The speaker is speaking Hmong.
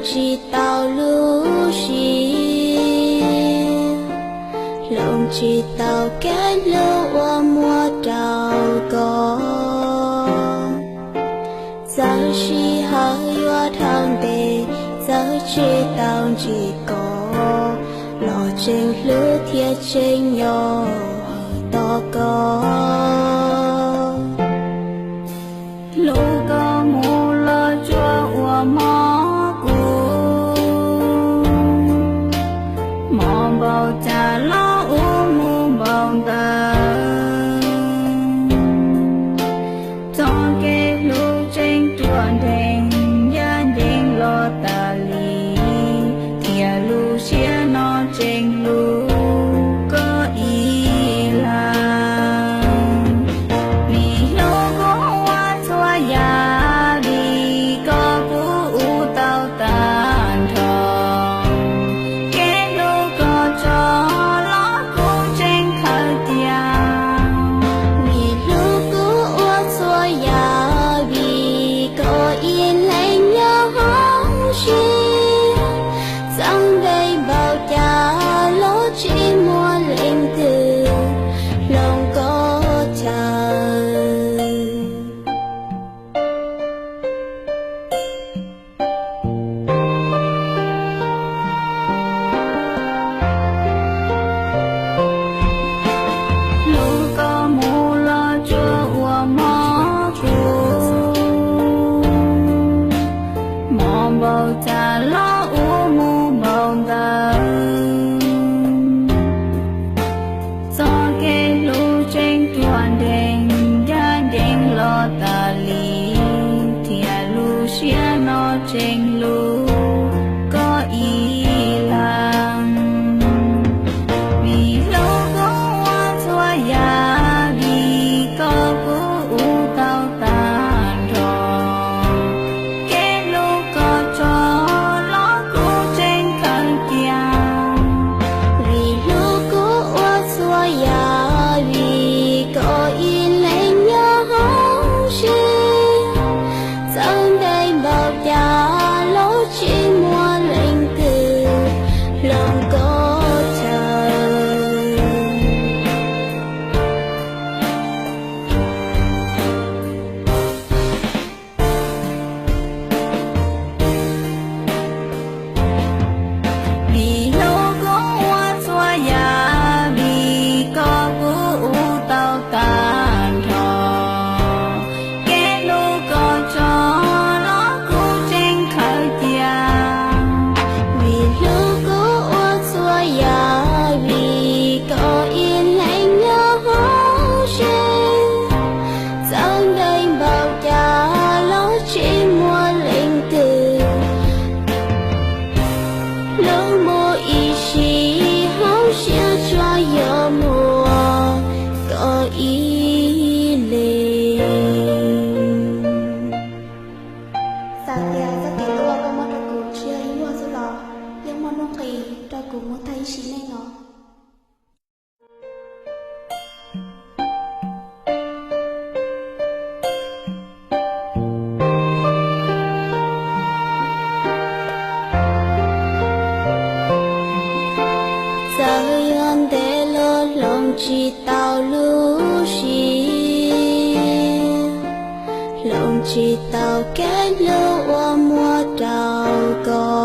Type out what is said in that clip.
tsis tau lub siab, hloov tsis tau kev hlub uas muaj rau koj. Txawm sij hawm yuav dhau ntev, txawm tsis tau ntsib koj, los tseem hlub thiab tseem nyob tos koj. Hlub koj mus los tsuas ua mob kuv, mob npaum cas los ua mus npaum ntawd. Txoj kev hlub tseem ruaj nrees, ncaj ncees los tas li, thiab lub siab no tseem hlub koj ib leeg. Vim hlub kuv ua txhua yam, vim koj kuv ua tau tag nrho. Kev hlub koj tso los kuv tseem khaws tias, vim hlub kuv ua txhua yam, vim koj ib leeg nyob hauv siab. Txawm ntev npaum cas los tsis muaj leej twg hloov koj chaw. Hlub koj mus los tsuas ua mob kuv, mob npaum cas los ua mus npaum ntawd. Txoj kev hlub tseem ruaj nrees, ncaj ncees los tas li, thiab lub siab no tseem hlub koj ib leeg. Vim hlub kuv ua txhua yam, vim koj kuv ua tau tag nrho. Kev hlub koj tso los kuv tseem khaws tias, vim hlub kuv ua txhua yam, vim koj ib leeg nyob hauv siab. Txawm ntev npaum cas los tsis muaj leej twg hloov koj chaw. Vim hlub kuv ua txhua yam, vim koj kuv ua tau tag nrho. Kev hlub koj tso los kuv tseem khaws tias, vim hlub kuv ua txhua yam, vim koj ib leeg nyob hauv siab. Txawm ntev npaum cas los tsis muaj leej twg hlub mus ib sim, hauv siab tsuas yog muaj koj ib leeg. Xav tias txoj kev hlub koj muab rau kuv tsis yog ib muag xwb los yeej muaj nuj nqis rau kuv mus tag ib sim neej no. Txawm yuav ntev los hloov tsis tau lub siab, hloov tsis tau kev hlub uas muaj rau koj.